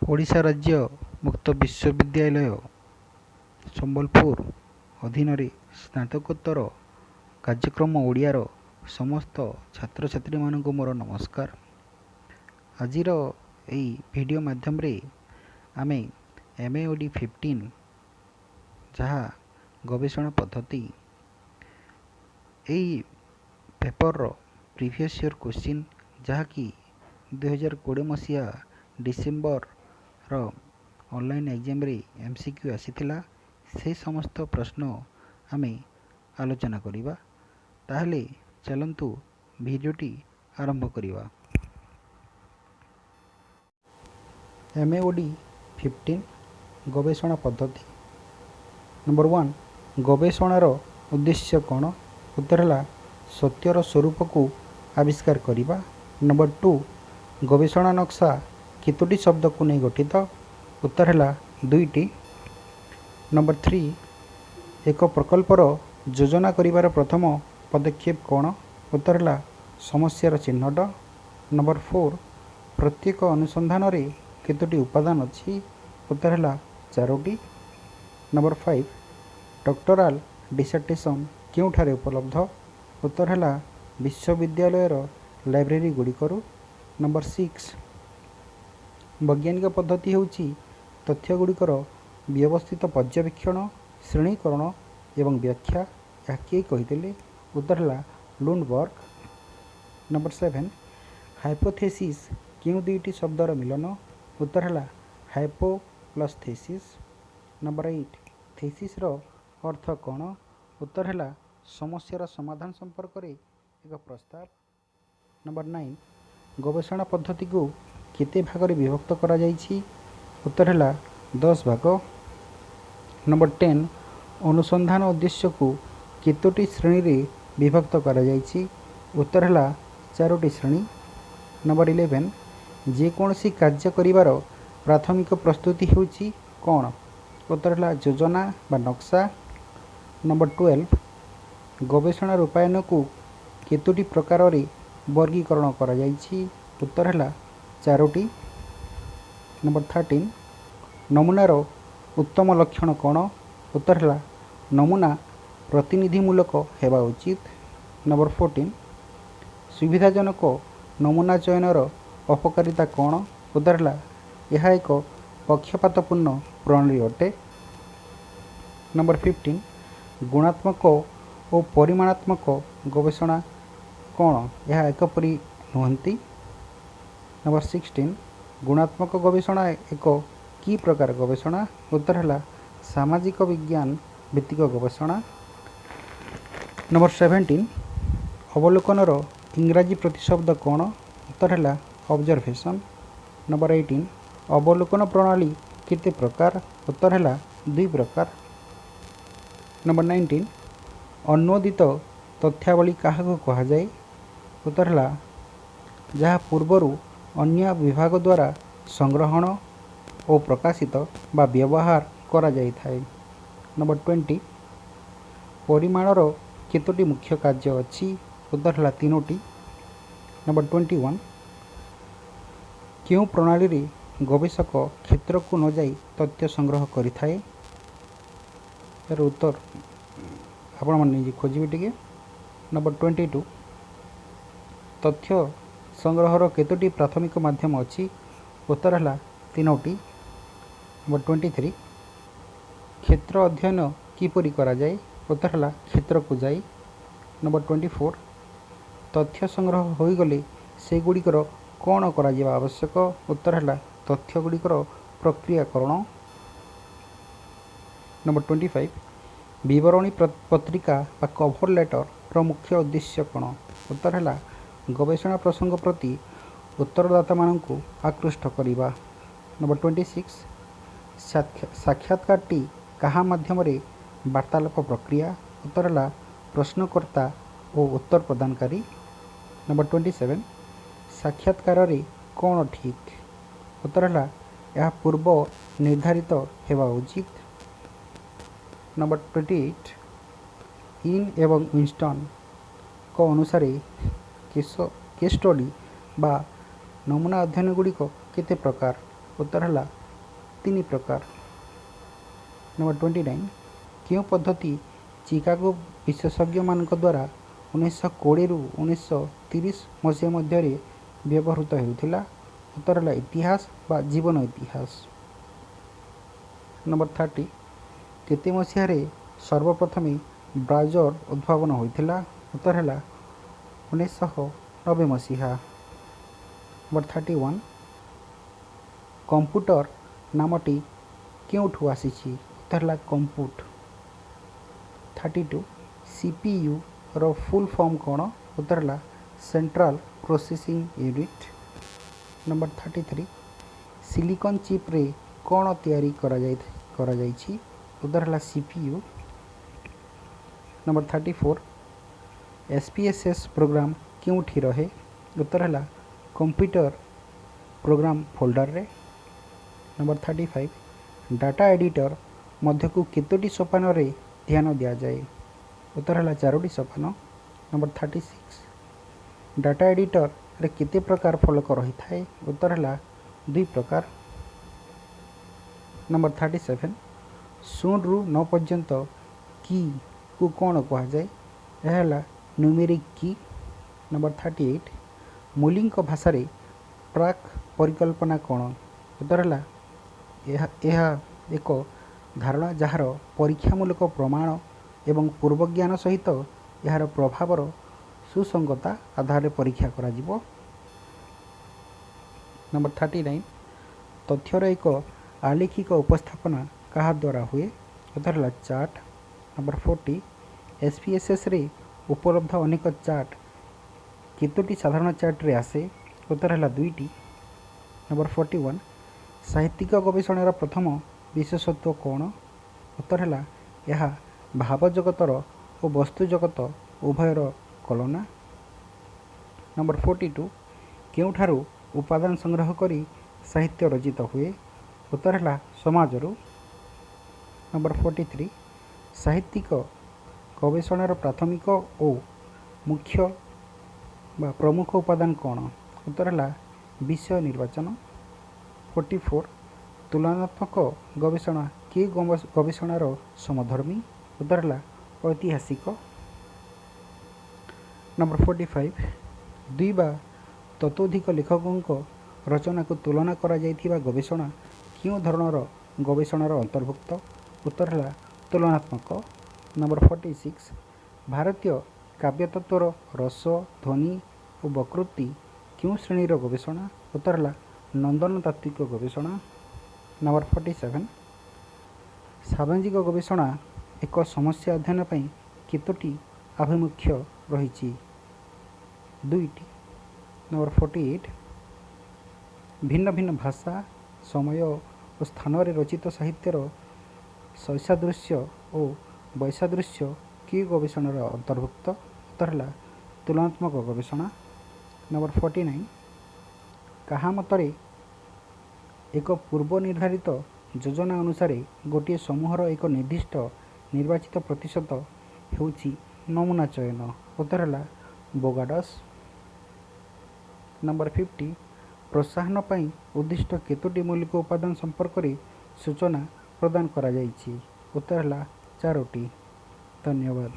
ଓଡ଼ିଶା ରାଜ୍ୟ ମୁକ୍ତ ବିଶ୍ୱବିଦ୍ୟାଳୟ ସମ୍ବଲପୁର ଅଧୀନରେ ସ୍ନାତକୋତ୍ତର କାର୍ଯ୍ୟକ୍ରମ ଓଡ଼ିଆର ସମସ୍ତ ଛାତ୍ରଛାତ୍ରୀମାନଙ୍କୁ ମୋର ନମସ୍କାର। ଆଜିର ଏଇ ଭିଡ଼ିଓ ମାଧ୍ୟମରେ ଆମେ MAOD 15, ଯାହା ଗବେଷଣା ପଦ୍ଧତି, ଏଇ ପେପରର ପ୍ରିଭିୟସ୍ ଇୟର୍ କୋଶ୍ଚିନ୍, ଯାହାକି 2020 ମସିହା ଡିସେମ୍ବରର ଅନଲାଇନ୍ ଏକ୍ଜାମ୍ରେ MCQ ଆସିଥିଲା, ସେ ସମସ୍ତ ପ୍ରଶ୍ନ ଆମେ ଆଲୋଚନା କରିବା। ତାହେଲେ ଚାଲନ୍ତୁ ଭିଡ଼ିଓଟି ଆରମ୍ଭ କରିବା। MAOD 15, ଗବେଷଣା ପଦ୍ଧତି। ନମ୍ବର 1, ଗବେଷଣାର ଉଦ୍ଦେଶ୍ୟ କ'ଣ? ଉତ୍ତର ହେଲା ସତ୍ୟର ସ୍ୱରୂପକୁ ଆବିଷ୍କାର କରିବା। ନମ୍ବର 2, ଗବେଷଣା ନକ୍ସା କେତୋଟି ଶବ୍ଦକୁ ନେଇ ଗଠିତ? ଉତ୍ତର ହେଲା 2ଟି। ନମ୍ବର 3, ଏକ ପ୍ରକଳ୍ପର ଯୋଜନା କରିବାର ପ୍ରଥମ ପଦକ୍ଷେପ କ'ଣ? ଉତ୍ତର ହେଲା ସମସ୍ୟାର ଚିହ୍ନଟ। ନମ୍ବର 4, ପ୍ରତ୍ୟେକ ଅନୁସନ୍ଧାନରେ କେତୋଟି ଉପାଦାନ ଅଛି? ଉତ୍ତର ହେଲା 4ଟି। ନମ୍ବର 5, ଡକ୍ଟରାଲ ଡିସର୍ଟେସନ୍ କେଉଁଠାରେ ଉପଲବ୍ଧ? ଉତ୍ତର ହେଲା ବିଶ୍ୱବିଦ୍ୟାଳୟର ଲାଇବ୍ରେରୀ ଗୁଡ଼ିକରୁ। ନମ୍ବର 6, ବୈଜ୍ଞାନିକ ପଦ୍ଧତି ହେଉଛି ତଥ୍ୟଗୁଡ଼ିକର ବ୍ୟବସ୍ଥିତ ପର୍ଯ୍ୟବେକ୍ଷଣ, ଶ୍ରେଣୀକରଣ ଏବଂ ବ୍ୟାଖ୍ୟା। ଏହା କିଏ କହିଥିଲେ? ଉତ୍ତର ହେଲା ଲୁଣ୍ଡବର୍ଗ। ନମ୍ବର 7, ହାଇପୋଥେସିସ୍ କେଉଁ ଦୁଇଟି ଶବ୍ଦର ମିଳନ? ଉତ୍ତର ହେଲା ହାଇପୋ ପ୍ଲସ୍ ଥେସିସ୍। ନମ୍ବର 8, ଥେସିସ୍ର ଅର୍ଥ କ'ଣ? ଉତ୍ତର ହେଲା ସମସ୍ୟାର ସମାଧାନ ସମ୍ପର୍କରେ ଏକ ପ୍ରସ୍ତାବ। ନମ୍ବର 9, ଗବେଷଣା ପଦ୍ଧତିକୁ କେତେ ଭାଗରେ ବିଭକ୍ତ କରାଯାଇଛି? ଉତ୍ତର ହେଲା 10 ଭାଗ। ନମ୍ବର 10, ଅନୁସନ୍ଧାନ ଉଦ୍ଦେଶ୍ୟକୁ କେତୋଟି ଶ୍ରେଣୀରେ ବିଭକ୍ତ କରାଯାଇଛି? ଉତ୍ତର ହେଲା 4ଟି ଶ୍ରେଣୀ। ନମ୍ବର 11, ଯେକୌଣସି କାର୍ଯ୍ୟ କରିବାର ପ୍ରାଥମିକ ପ୍ରସ୍ତୁତି ହେଉଛି କ'ଣ? ଉତ୍ତର ହେଲା ଯୋଜନା ବା ନକ୍ସା। ନମ୍ବର 12, ଗବେଷଣା ରୂପାୟନକୁ କେତୋଟି ପ୍ରକାରରେ ବର୍ଗୀକରଣ କରାଯାଇଛି? ଉତ୍ତର ହେଲା 4ଟି। ନମ୍ବର 13, ନମୁନାର ଉତ୍ତମ ଲକ୍ଷଣ କ'ଣ? ଉତ୍ତର ହେଲା ନମୁନା ପ୍ରତିନିଧିମୂଳକ ହେବା ଉଚିତ। ନମ୍ବର 14, ସୁବିଧାଜନକ ନମୁନା ଚୟନର ଅପକାରିତା କ'ଣ? ଉତ୍ତର ହେଲା ଏହା ଏକ ପକ୍ଷପାତପୂର୍ଣ୍ଣ ପ୍ରଣାଳୀ ଅଟେ। ନମ୍ବର 15, ଗୁଣାତ୍ମକ ଓ ପରିମାଣାତ୍ମକ ଗବେଷଣା କ'ଣ? ଏହା ଏକପରି ନୁହନ୍ତି। ନମ୍ବର 16, ଗୁଣାତ୍ମକ ଗବେଷଣା ଏକ କି ପ୍ରକାର ଗବେଷଣା? ଉତ୍ତର ହେଲା ସାମାଜିକ ବିଜ୍ଞାନ ଭିତ୍ତିକ ଗବେଷଣା। ନମ୍ବର 17, ଅବଲୋକନର ଇଂରାଜୀ ପ୍ରତିଶବ୍ଦ କ'ଣ? ଉତ୍ତର ହେଲା ଅବଜରଭେସନ୍। ନମ୍ବର 18, ଅବଲୋକନ ପ୍ରଣାଳୀ କେତେ ପ୍ରକାର? ଉତ୍ତର ହେଲା 2 ପ୍ରକାର। ନମ୍ବର 19, ଅନୁମୋଦିତ ତଥ୍ୟାବଳୀ କାହାକୁ କୁହାଯାଏ? ଉତ୍ତର ହେଲା ଯାହା ପୂର୍ବରୁ ଅନ୍ୟ ବିଭାଗ ଦ୍ୱାରା ସଂଗ୍ରହଣ ଓ ପ୍ରକାଶିତ ବା ବ୍ୟବହାର କରାଯାଇଥାଏ। ନମ୍ବର 20, ପରିମାଣର କେତୋଟି ମୁଖ୍ୟ କାର୍ଯ୍ୟ ଅଛି? ଉତ୍ତର ହେଲା 3ଟି। ନମ୍ବର 21, କେଉଁ ପ୍ରଣାଳୀରେ ଗବେଷକ କ୍ଷେତ୍ରକୁ ନଯାଇ ତଥ୍ୟ ସଂଗ୍ରହ କରିଥାଏ? ଏହାର ଉତ୍ତର ଆପଣମାନେ ନିଜେ ଖୋଜିବେ ଟିକେ। ନମ୍ବର 22, ତଥ୍ୟ ସଂଗ୍ରହର କେତୋଟି ପ୍ରାଥମିକ ମାଧ୍ୟମ ଅଛି? ଉତ୍ତର ହେଲା 3ଟି। ନମ୍ବର 23, କ୍ଷେତ୍ର ଅଧ୍ୟୟନ କିପରି କରାଯାଏ? ଉତ୍ତର ହେଲା କ୍ଷେତ୍ରକୁ ଯାଇ। ନମ୍ବର 24, ତଥ୍ୟ ସଂଗ୍ରହ ହୋଇଗଲେ ସେଗୁଡ଼ିକର କ'ଣ କରାଯିବା ଆବଶ୍ୟକ? ଉତ୍ତର ହେଲା ତଥ୍ୟଗୁଡ଼ିକର ପ୍ରକ୍ରିୟାକରଣ। ନମ୍ବର 25, ବିବରଣୀ ପତ୍ରିକା ବା କଭର ଲେଟରର ମୁଖ୍ୟ ଉଦ୍ଦେଶ୍ୟ କ'ଣ? ଉତ୍ତର ହେଲା ଗବେଷଣା ପ୍ରସଙ୍ଗ ପ୍ରତି ଉତ୍ତରଦାତାମାନଙ୍କୁ ଆକୃଷ୍ଟ କରିବା। ନମ୍ବର 26, ସାକ୍ଷାତକାରଟି କାହା ମାଧ୍ୟମରେ ବାର୍ତ୍ତାଳାପ ପ୍ରକ୍ରିୟା? ଉତ୍ତର ହେଲା ପ୍ରଶ୍ନକର୍ତ୍ତା ଓ ଉତ୍ତର ପ୍ରଦାନକାରୀ। ନମ୍ବର 27, ସାକ୍ଷାତକାରରେ କ'ଣ ଠିକ୍? ଉତ୍ତର ହେଲା ଏହା ପୂର୍ବ ନିର୍ଦ୍ଧାରିତ ହେବା ଉଚିତ। ନମ୍ବର 28, ଇନ୍ ଏବଂ ୱିନଷ୍ଟନ୍ଙ୍କ ଅନୁସାରେ କେସ୍ ଷ୍ଟଡି ବା ନମୁନା ଅଧ୍ୟୟନ ଗୁଡ଼ିକ କେତେ ପ୍ରକାର? ଉତ୍ତର ହେଲା ତିନି ପ୍ରକାର। ନମ୍ବର 29, କେଉଁ ପଦ୍ଧତି ଚିକାଗୋ ବିଶେଷଜ୍ଞମାନଙ୍କ ଦ୍ୱାରା 1920ରୁ 1930 ମସିହା ମଧ୍ୟରେ ବ୍ୟବହୃତ ହେଉଥିଲା? ଉତ୍ତର ହେଲା ଇତିହାସ ବା ଜୀବନ ଇତିହାସ। ନମ୍ବର 30, କେତେ ମସିହାରେ ସର୍ବପ୍ରଥମେ ବ୍ରାଉଜର ଉଦ୍ଭାବନ ହୋଇଥିଲା? ଉତ୍ତର ହେଲା 1990 ମସିହା। ନମ୍ବର 31, କମ୍ପ୍ୟୁଟର ନାମଟି କେଉଁଠୁ ଆସିଛି? ଉତ୍ତର ହେଲା କମ୍ପ୍ୟୁଟ। 32, ସିପିୟୁର ଫୁଲ୍ ଫର୍ମ କ'ଣ? ଉତ୍ତର ହେଲା central processing unit. Number 33, silicon ଚିପ୍ରେ କ'ଣ ତିଆରି କରାଯାଇଛି? ଉତ୍ତର ହେଲା CPU. Number 34, SPSS programme କେଉଁଠି ରହେ? ଉତ୍ତର ହେଲା କମ୍ପ୍ୟୁଟର ପ୍ରୋଗ୍ରାମ ଫୋଲ୍ଡରରେ। ନମ୍ବର 35, ଡାଟା ଏଡ଼ିଟର ମଧ୍ୟକୁ କେତୋଟି ସୋପାନରେ ଧ୍ୟାନ ଦିଆଯାଏ? ଉତ୍ତର ହେଲା ଚାରୋଟି ସୋପାନ। ନମ୍ବର 36, ଡାଟା ଏଡ଼ିଟରରେ କେତେ ପ୍ରକାର ଫଳକ ରହିଥାଏ? ଉତ୍ତର ହେଲା ଦୁଇ ପ୍ରକାର। ନମ୍ବର 37, 0ରୁ 9 ପର୍ଯ୍ୟନ୍ତ କିକୁ କ'ଣ କୁହାଯାଏ? ଏହା ହେଲା ନ୍ୟୁମେରିକ୍ କି। ନମ୍ବର 38, ମୁଲିଙ୍କ ଭାଷାରେ ପ୍ରାକ୍ ପରିକଳ୍ପନା କ'ଣ? ଉତ୍ତର ହେଲା ଏହା ଏକ ଧାରଣା ଯାହାର ପରୀକ୍ଷାମୂଳକ ପ୍ରମାଣ ଏବଂ ପୂର୍ବଜ୍ଞାନ ସହିତ ଏହାର ପ୍ରଭାବର ସୁସଙ୍ଗତା ଆଧାରରେ ପରୀକ୍ଷା କରାଯିବ। ନମ୍ବର 39, ତଥ୍ୟର ଏକ ଆଲେଖିକ ଉପସ୍ଥାପନା କାହା ଦ୍ୱାରା ହୁଏ? ଉତ୍ତର ହେଲା ଚାର୍ଟ। ନମ୍ବର 40, ଏସ୍ପିଏସ୍ଏସ୍ରେ ଉପଲବ୍ଧ ଅନେକ ଚାର୍ଟ କେତୋଟି ସାଧାରଣ ଚାର୍ଟରେ ଆସେ? ଉତ୍ତର ହେଲା ଦୁଇଟି। ନମ୍ବର 41, ସାହିତ୍ୟିକ ଗବେଷଣାର ପ୍ରଥମ ବିଶେଷତ୍ୱ କ'ଣ? ଉତ୍ତର ହେଲା ଏହା ଭାବ ଜଗତର ଓ ବସ୍ତୁ ଜଗତ ଉଭୟର କଳନା। ନମ୍ବର 42, କେଉଁଠାରୁ ଉପାଦାନ ସଂଗ୍ରହ କରି ସାହିତ୍ୟ ରଚିତ ହୁଏ? ଉତ୍ତର ହେଲା ସମାଜରୁ। ନମ୍ବର 43, ସାହିତ୍ୟିକ ଗବେଷଣାର ପ୍ରାଥମିକ ଓ ମୁଖ୍ୟ ବା ପ୍ରମୁଖ ଉପାଦାନ କ'ଣ? ଉତ୍ତର ହେଲା ବିଷୟ ନିର୍ବାଚନ। 44, ତୁଳନାତ୍ମକ ଗବେଷଣା କେଉଁ ଗବେଷଣାର ସମଧର୍ମୀ? ଉତ୍ତର ହେଲା ଐତିହାସିକ। ନମ୍ବର 45, ଦୁଇ ବା ତତୋଧିକ ଲେଖକଙ୍କ ରଚନାକୁ ତୁଳନା କରାଯାଇଥିବା ଗବେଷଣା କେଉଁ ଧରଣର ଗବେଷଣାର ଅନ୍ତର୍ଭୁକ୍ତ? ଉତ୍ତର ହେଲା ତୁଳନାତ୍ମକ। ନମ୍ବର 46, ଭାରତୀୟ କାବ୍ୟତତ୍ତ୍ୱର ରସ, ଧ୍ୱନି ଓ ବକ୍ରୋକ୍ତି କେଉଁ ଶ୍ରେଣୀର ଗବେଷଣା? ଉତ୍ତର ହେଲା ନନ୍ଦନତାତ୍ତ୍ୱିକ ଗବେଷଣା। ନମ୍ବର 47, ସାମାଜିକ ଗବେଷଣା ଏକ ସମସ୍ୟା ଅଧ୍ୟୟନ ପାଇଁ କେତୋଟି ଆଭିମୁଖ୍ୟ ରହିଛି? ଦୁଇଟି। ନମ୍ବର 48, ଭିନ୍ନ ଭିନ୍ନ ଭାଷା, ସମୟ ଓ ସ୍ଥାନରେ ରଚିତ ସାହିତ୍ୟର ବୈସାଦୃଶ୍ୟ ଓ ବୈସାଦୃଶ୍ୟ କେଉଁ ଗବେଷଣାର ଅନ୍ତର୍ଭୁକ୍ତ? ଉତ୍ତର ହେଲା ତୁଳନାତ୍ମକ ଗବେଷଣା। ନମ୍ବର 49, କାହା ମତରେ ଏକ ପୂର୍ବ ନିର୍ଦ୍ଧାରିତ ଯୋଜନା ଅନୁସାରେ ଗୋଟିଏ ସମୂହର ଏକ ନିର୍ଦ୍ଦିଷ୍ଟ ନିର୍ବାଚିତ ପ୍ରତିଶତ ହେଉଛି ନମୁନା ଚୟନ? ଉତ୍ତର ହେଲା ବୋଗାଡସ୍। ନମ୍ବର 50, ପ୍ରୋତ୍ସାହନ ପାଇଁ ଉଦ୍ଦିଷ୍ଟ କେତୋଟି ମୌଳିକ ଉପାଦାନ ସମ୍ପର୍କରେ ସୂଚନା ପ୍ରଦାନ କରାଯାଇଛି? ଉତ୍ତର ହେଲା ଚାରୋଟି। ଧନ୍ୟବାଦ।